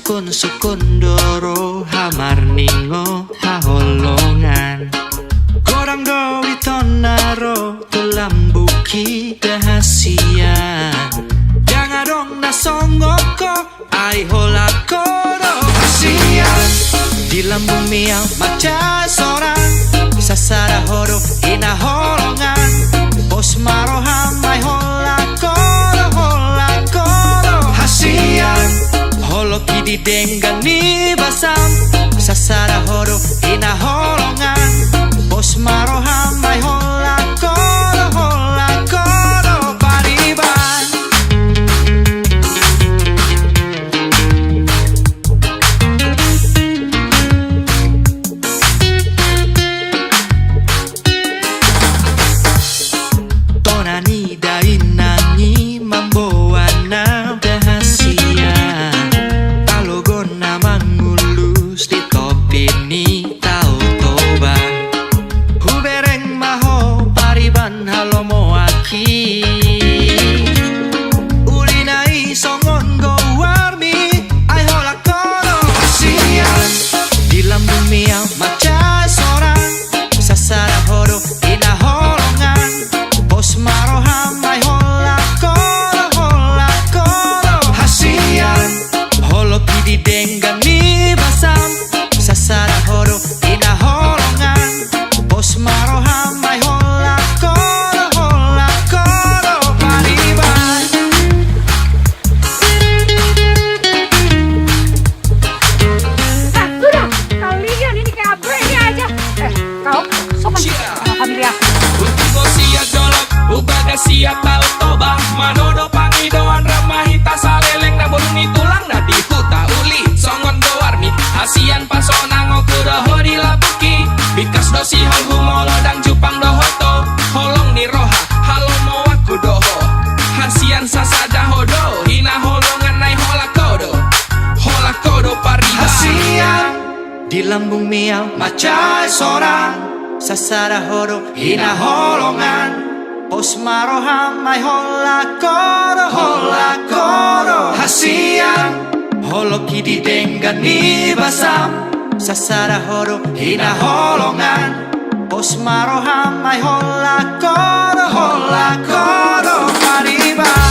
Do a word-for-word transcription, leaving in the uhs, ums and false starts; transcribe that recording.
Sukun-sukun do ro hamarningot haholongan. Godang do di tona ro tu lambungki da hasian. Ndang adong na songon ho, ai holan ho do hasian. Di lambungmi au mansai sorang, sasada ho do hinaholongan. Pos ma roham ai holan ho do, holan ho do hasian. Holongki di denggan ni basam, sasada ho do hinaholongan. Pos ma roham ai holan ho do, holan ho do pariban. Tona ni dainang i mamboan na da hasian. Talogon na mangulus di topi ni Tao Toba. Hubereng ma ho pariban halomoanki. Uli na i songon goarmi, ai holan ho do hasian. Di lambungmi au mansai sorang, sasada ho do hinaholongan. Pos ma roham ai holan ho do, holan ho do hasian. Holongki di denggan ni basam, sasada ho do hinaholongan. Pos ma roham ai holan ho do, holan ho do pariban. Nah, sudah. Kalian ini kayak abrek ini aja. Eh, kau sopan. Sia. Sama familia. Untuko siap dolok, ubaga siap Tao Toba. Manodo pangidoan rap ma hita saleleng na boru ni tulang na di huta uli. Songon goarmi, hasian pasonangonku do ho di lambungki. Bingkas do sihol humolo ndang jumpang dohot ho. Holong ni roha, halomoanku do ho. Hasian sasada ho do, hinaholongan ai holan ho do. Holan ho do pariban. Hasian. Di lambungmi au mansai sorang, sasada ho do hinaholongan. Pos ma roham ai holan ho do, holan ho do hasian. Holongki di denggan ni basam, sasada ho do hinaholongan. Pos ma roham ai holan ho do, holan ho do pariban.